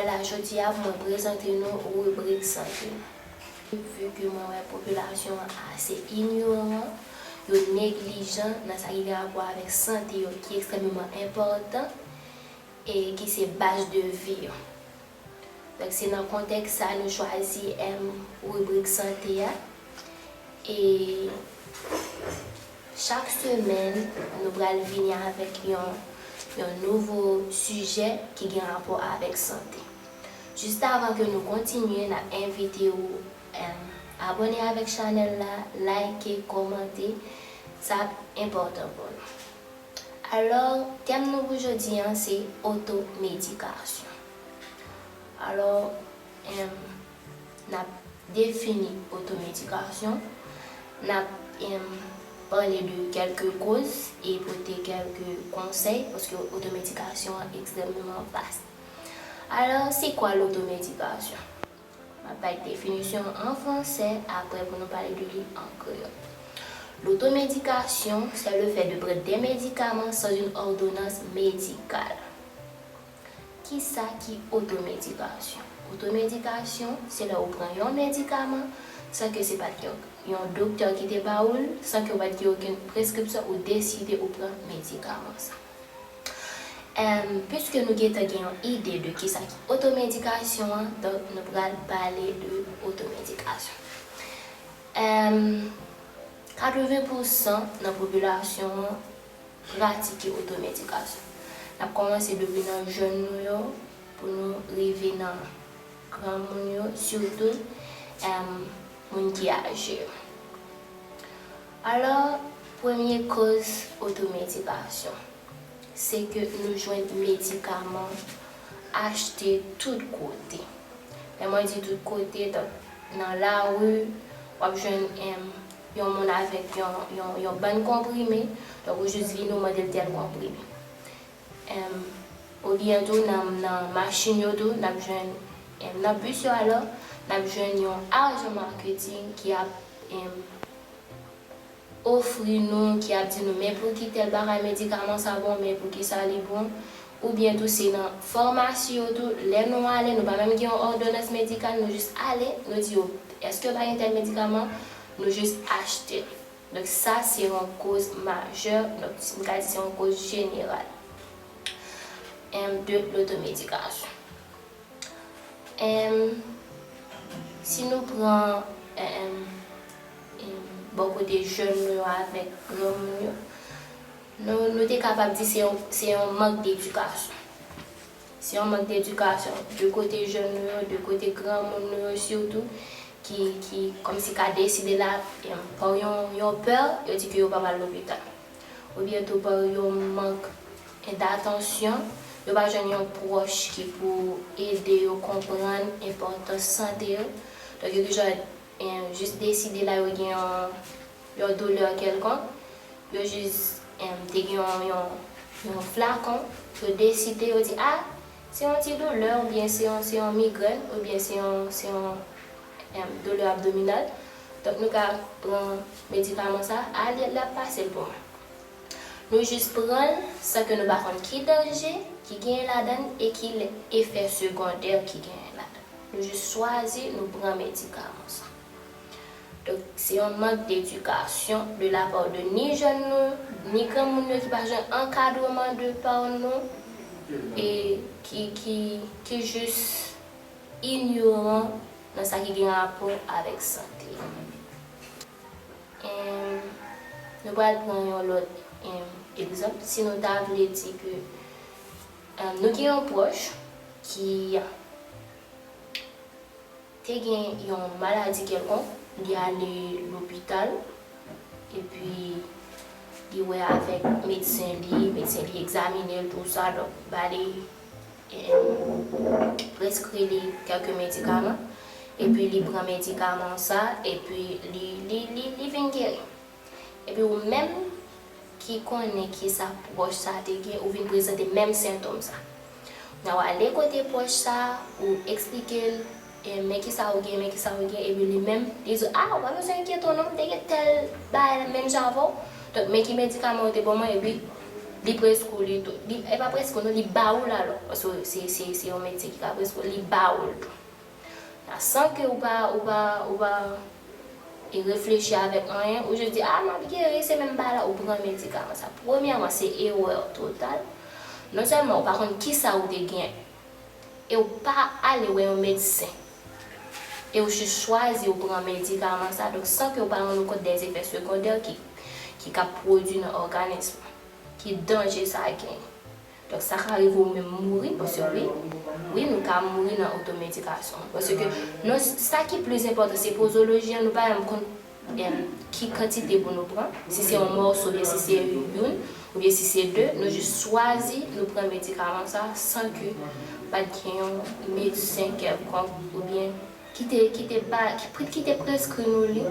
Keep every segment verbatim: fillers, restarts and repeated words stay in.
La jodi a, pou mwen prezante nou ribrik sante. Vi ke mwen wè popilasyon an ase inyoran, yo neglijan nan sa ki gen rapò avèk sante yo, ki ekstrèmeman enpòtan e ki se baz de vi yo. Donk, se nan kontèks sa nou chwazi, em, ribrik sante a. E chak semèn, nou pral vini avèk yon, yon nouvo sijè ki gen rapò avèk sante. Jis avan ke nou kontinye, n ap envite w, em, abòne avèk chanèl la, like, kòmante. Sa ap enpòtan pou nou. Alò, tèm nou pou jodi a, se otomedikasyon. Alò, em, n ap defini otomedikasyon, n ap, em, pale de kèlke koz e pote kèlke konsèy, paske otomedikasyon an ekstrèmeman vas. Alò, se kwa lotomedikasyon? M ap bay definisyon an fransè, apre pou nou pale de li an kreyòl. L'automédication, c'est le fait de prendre des médicaments sans une ordonnance médicale. Kisa ki otomedikasyon? Otomedikasyon, se lè ou pran yon medikaman san ke se pa t yon, yon doktè ki te ba ou l, san ke w pa t gen okenn preskripsyon, ou deside ou pran medikaman sa. Em, piske nou gentan gen yon ide de kisa ki otomedikasyon an, donk nou pral pale de otomedikasyon. Em, katreven pousan nan popilasyon an pratike otomedikasyon. N ap kòmanse depi nan jèn nou yo pou nou rive nan granmoun yo, sitou, em, moun ki aje yo. Alò, premye koz otomedikasyon, se ke nou jwenn medikaman achte tout kote. Lè mwen di tout kote, donk, nan lari, w ap jwenn, em, yon moun avèk yon, yon, yon bann konprime, donk ou jis vini ou mande l tèl konprime. Em, oubyen tou nan, nan machin yo tou, n ap jwenn, em, nan bis yo alò, n ap jwenn yon ajan maketing ki ap, em, ofri nou, ki ap di nou, men pou ki tèl bagay medikaman sa bon, men pou ki sa li bon. Oubyen tou se nan famasi yo tou, lè nou ale, nou pa menm gen yon òdonans medikal, nou jis ale, nou di yo, èske yo pa gen tèl medikaman? Nou jis achte l. Donk sa se yon koz majè, donk m ka di se yon koz jeneral, em, de lotomedikasyon. Em, si nou pran, em, em, bò kote jèn nou yo avèk granmoun yo, nou, nou te kapab di se yon, se yon mank dedikasyon. Se yon mank dedikasyon de kote jèn nou yo, de kote granmoun nou yo sitou, ki, ki kòmsi ka deside la, em, pa yon, yon pè, yo di ke yo pa pral lopital. Oubyen tou pa yon mank datansyon, yo pa jwenn yon pwòch ki pou ede yo konprann enpòtans sante yo. Donk, yo toujou, eh, jis deside la yo gen yon, yon doulè kèlkonk, yo jis, eh, te gen yon, yon, yon flakon, yo deside, yo di, a, se yon ti doulè, oubyen se yon, se yon migrèn, oubyen se yon, se yon, em, doulè abdominal. Donk, nou ka pran medikaman sa, a, li, l ap pase l pou mwen. Nou jis pran l san ke nou pa konn ki danje ki genyen ladan l e ki efè segondè ki genyen ladan l. Nou jis chwazi, nou pran medikaman sa. Donk, se yon mank dedikasyon de la pa de ni jèn nou, ni granmoun yo ki pa jwenn ankadreman de pa nou, e ki, ki, ki jis inyoran nan sa ki gen rapò avèk sante. Em, nou pral pran yon lòt, em, egzanp. Si nou ta vle di ke, em, nou gen yon pwòch ki te gen yon maladi kèlkonk, li ale lopital, epi li wè avèk medsen li, medsen li egzamine l, tou sa, donk, ba li, em, preskri li kèlke medikaman, epi li pran medikaman sa, epi li, li, li, li vin geri. Epi ou menm ki konnen kisa pwòch sa te gen, ou vin prezante menm sentòm sa. Nan w ale kote pwòch sa, ou eksplike l, e, men kisa ou gen, men kisa ou gen, epi li menm, li di, a, ou pa bezwen enkyete w non, m te gen tèl bagay menm jan avè w. Donk, men ki medikaman ou te ban mwen, epi Li preske li tou. Li, e pa preske non, li ba ou l alò. Paske se, se, se yon medsen ki ka preske li ba ou l tou. San ke ou pa, ou pa, ou pa e reflechi avèk anyen, ou jis di, "A, m ap geri, se menm bagay la," ou pran medikaman sa. Premyèman, se erè total. Non sèlman ou pa konn kisa ou te gen, e ou pa ale wè yon medsen, e ou jis chwazi ou pran medikaman sa, donk san ke ou pa rann ou kont dè efè segondè ki, ki ka pwodui nan òganis ou, ki danje sa genyen. Donk, sa ka rive ou menm mouri, paske wi, wi, nou ka mouri nan otomedikasyon. Paske, non, sa ki plis enpòtan, se pozoloji an, nou pa menm konn, em, ki kantite pou nou pran, si se yon mòso, oubyen si se youn, oubyen si se de, nou jis chwazi, nou pran medikaman sa, san ke pa t gen yon medsen kèlkonk, oubyen ki te, ki te ba, ki, ki te preskri nou li.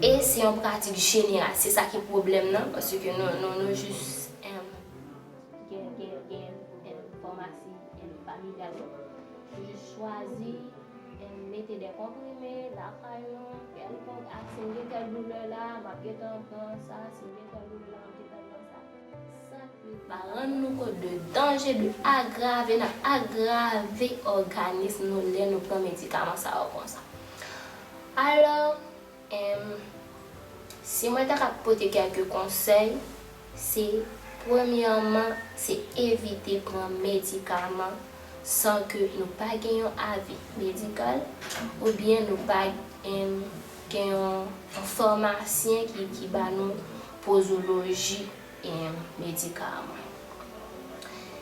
E se yon pratik jeneral, se sa ki pwoblèm nan, paske nou, nou, nou jis, em, gen, gen, gen, em, fòmasi, em, familyal yo. Nou jis chwazi, em, mete de konprime lakay nou, kèlkonk, a, si m gen tèl doulè la, m ap gentan pran sa, si m gen tèl doulè la, m ap gentan pran sa. San ke pa rann nou kont de danje, de agrave, n ap agrave òganis nou lè nou pran medikaman sa yo konsa. Alò, Em, si mwen ta ka pote kèlke konsèy, se premyèman, se evite pran medikaman san ke nou pa gen yon avi medikal oubyen nou pa, em, gen yon, yon fòmasyen ki, ki ba nou pozoloji, em, medikaman.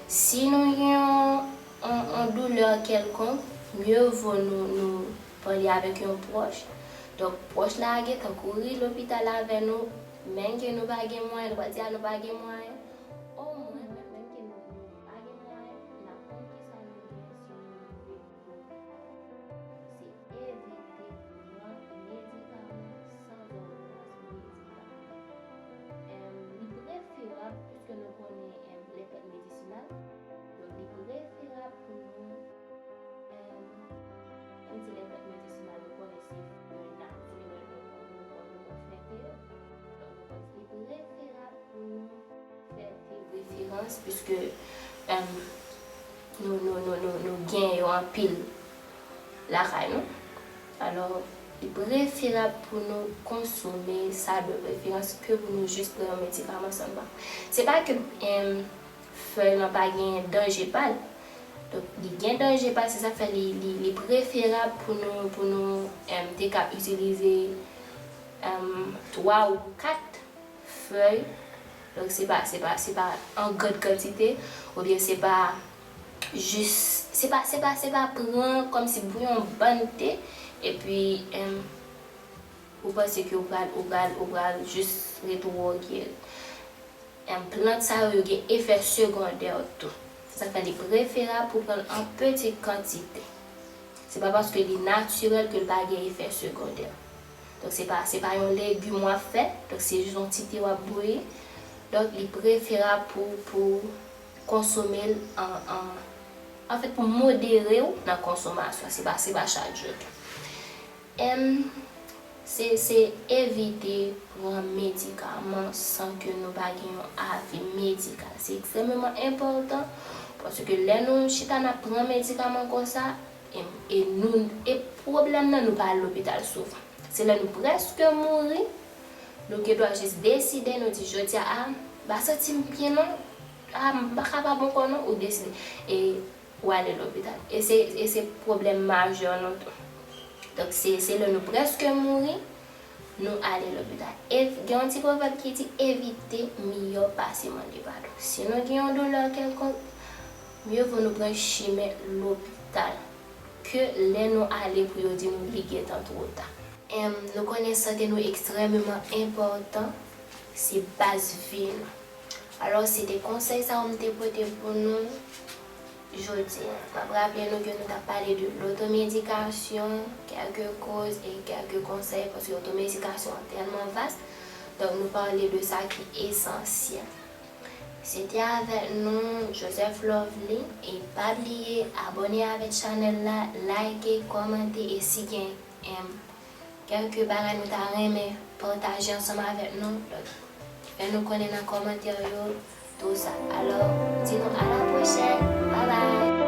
Si nou gen yon, yon, yon doulè kèlkonk, mye vo nou, nou pale avèk yon pwòch. Donk, pwòch la a gentan kouri lopital avè nou, menm ke nou pa gen mwayen, nou pa di a nou pa gen mwayen. Omwen, menm, menm ke nou, nou pa gen mwayen, n ap konn kisa nou gen si nou rive lopital. Se evite pran medikaman san òdonans medikal. Em, li preferab, piske nou konnen, em, lè plante medisinal, donk li preferab pou nou Em, m di lè plante medisinal, nou konnen se flè natirèl, nou konn, nou konn, nou konn flète yo. Donk, nou konn, li preferab pou nou flète referans, piske, em, nou, nou, nou, nou, nou gen yo anpil lakay nou. Alò, li preferab pou nou konsome sa de referans ke pou nou jis pran yon medikaman san pa. Se pa ke, em, fèy lan pa gen danje pa l. Donk, li gen danje pa l, se sa k fè li, li, li preferab pou nou, pou nou, em, te kab itilize, em, twa ou kat fèy. Donk, se pa, se pa, se pa an grann kantite, oubyen se pa jis, se pa, se pa, se pa pran kòmsi pou yon bann te, epi, em, ou panse ke ou pral, ou pral, ou pral jis retwogye l. Em, plant sa yo, yo gen efè segondè tou. Se sa k fè li preferab pou pran l an peti kantite. Se pa paske li natirèl ke l pa gen efè segondè. Donk, se pa, se pa yon legim w ap fè, donk se jis yon ti te w ap bouyi. Donk, li preferab pou, pou konsome l an, an, anfèt, pou modere w nan konsomasyon. Se pa, se pa chak jou tou. Em, se, se evite pran medikaman san ke nou pa gen yon avi medikal. Se ekstrèmeman enpòtan, paske lè nou chita n ap pran medikaman konsa, em, e nou, e pwoblèm nan, nou pa al lopital souvan. Se lè nou prèske mouri, nou gen dwa jis deside, nou di, "Jodi a, a, m pa santi m byen non, a, m pa kapab ankò non," ou deside. E ou ale lopital. E se, e se pwoblèm majè nou tou. Donk, se, se lè nou prèske mouri, nou ale lopital. E gen yon ti pwovèb ki di, "Evite miyò pase mande padon." Si nou gen yon doulè kèlkonk, mye vo nou pran chimen lopital ke lè nou ale pou yo di nou li gentan twò ta. Em, nou konnen sante nou ekstrèmeman enpòtan, se baz vi nou. Alò, se te konsèy sa yo m te pote pou nou jodi a. M ap raple nou ke nou t ap pale de lotomedikasyon, kèlke koz e kèlke konsèy, paske otomedikasyon an tèlman vas, donk nou pale de sa ki esansyèl. Se te avèk nou, Joseph Lovely, e pa bliye abòne avèk chanèl la, like, kòmante, e si gen, em, kèlke bagay nou ta renmen pataje ansanm avèk nou, donk, fè nou konnen nan kòmantè yo, Tou sa. Alò, di nou a la pwochèn. Babay!